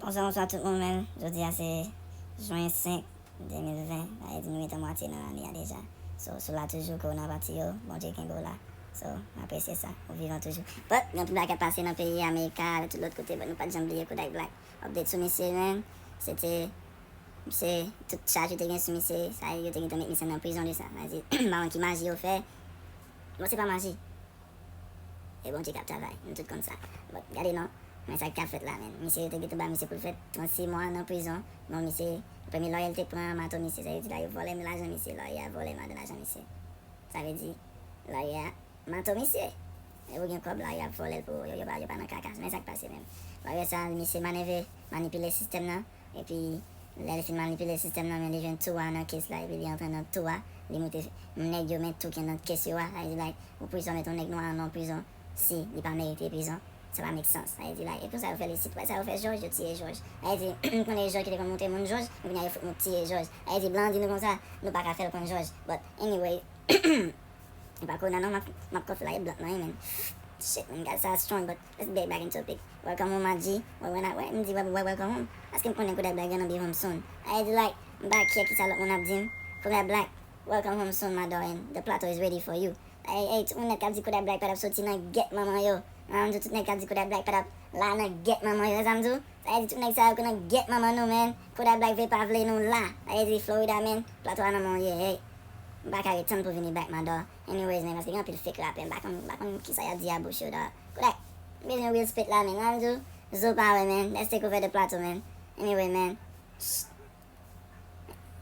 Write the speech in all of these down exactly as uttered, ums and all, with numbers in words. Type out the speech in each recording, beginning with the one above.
Bonswa, bonswa tout moun, men jodi a se jen senk, de mil ven, sa vle di nou gentan mwatye nan ane a deja. So, si w la toujou, ke w nan pati yo, Bondye kenbe w la. So, m apresye sa, ou vivan toujou. But, gen anpil bagay k ap pase nan peyi Amerika, avèk tout lòt kote, but nou pa t janm bliye Kodak Black. Update sou misye, men, se te, se tout chaj yo te gen sou misye, sa yo te gentan met misye nan prizon de sa. Sa vle di, m pa konn ki maji yo fè. Bon, se pa maji. E Bondye k ap travay, nou tout konn sa. But, gade non, men sa k ap fèt la, men. Misye yo te gentan ba misye pou l fè trannsis mwa nan prizon. Bon, misye, premye lawyer l te pran, mato misye. Sa vle di la, yo vòlè lajan misye, lawyer a vòlè madan lajan misye. Sa vle di, lawyer a mato misye. E ou gen kòb, lawyer ap vòlè l pou yo, yo pa, yo pa nan kaka. Men sa k pase menm. Lawyer sa, misye maneve, manipile sistèm nan. Epi, lè li fin manipile sistèm nan, men li jwenn tou a nan case la, epi li antre nan tou a, li moute nèg yo men tou ki nan case yo a, sa vle di, like, ou prizon met yon nèg nwa nan prizon, si li pa merite prizon, sa pa make sense, sa vle di, like, e konsa yo fè li isit, wè sa yo fè jòj, yo tiye jòj, sa vle di, m konnen jòj ki te konn moute moun jòj, men kounye a yo fout nou tiye jòj, sa vle di, blan di nou konsa, nou pa ka fè l konn jòj, but anyway, E pa kowona non, m ap, m ap kòf la, e blan nan wi, men. Shit, man, gad sa strong, but let's get back into topic. Welcome home, my G. Wè, wè, wè, m di wè, wè, welcome home. Paske m konnen Kodak Black gonna be home soon. Sa vle di, like, m pa care kisa lòt moun ap di m. Kodak Black, welcome home soon, my darling. The plateau is ready for you. Hey, hey, tout moun nèt k ap di Kodak Black pa t ap soti nan gèt manman yo. An, m di tout nèt k ap di Kodak Black pa t ap la nan gèt manman yo. Wè sa m di w? Sa vle di tout nèg sa yo ki nan gèt manman nou, man. Kodak Black vle pa vle nou la. Sa vle di Florida, man. Plato a nan men w ye, hey. M pa ka ret tann pou vini back, my dog. Anyways, man, paske gen anpil fake rapè. M pa konn, m pa konn kisa y ap di a bouch yo, dog. Kodak, m bezwen real spit la, man. Nan di w, zo pa wè, man. Let's take over the plato, man. Anyway, man.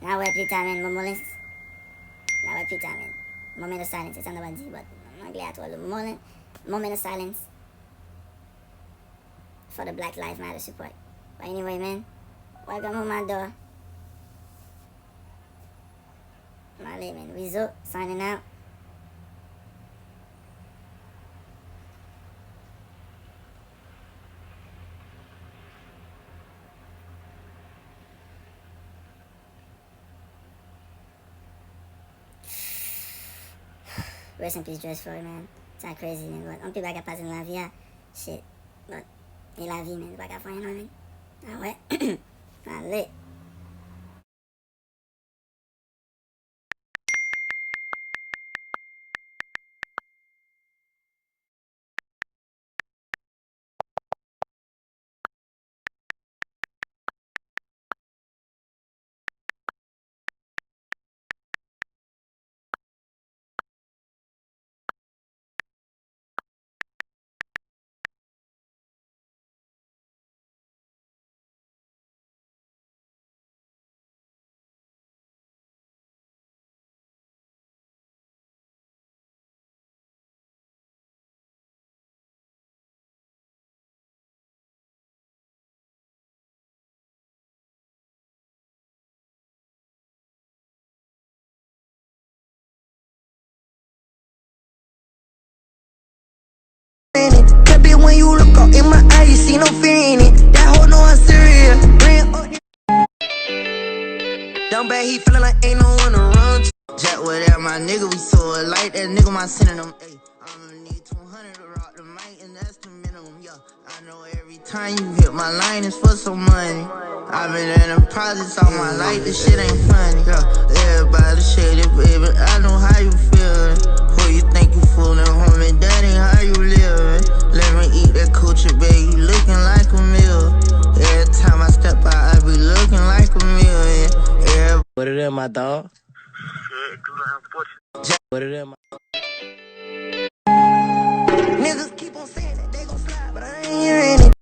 N a wè pita, man. Momolens. N a wè pita, man. Moment of silence. Se sa m ta pral di, but anglè a twò long. Moment, moment of silence for the Black Lives Matter support. But anyway, man, welcome home, my dog. M ale, man. Wizo, signing out. Rest in peace, George Floyd, man. Sa crazy, man. But anpil bagay ap pase nan lavi a. Shit. But, e lavi, man. Ou pa ka fè anyen, non, man. Ah ouais. Ale. Baby, when you look up in my eye, you see no fear in it. That hoe know I'm serious. Ran up the Dumb bad, he feelin' like ain't no one to run to. Jack with that, my nigga, we so alike. That nigga, my synonym. Ayy, I'ma need two hundred to rock the mic, and that's the minimum, yeah. I know every time you hit my line is for some money. I've been in the projects all my life, this shit ain't funny. Yeah, everybody shady, baby, I know how you feel. Who you think you foolin', homie? That ain't how you livin'. Let me eat that coochie, baby, you looking like a meal. Every time I step out, I be looking like a million. Every What it is, my dog? What it is, my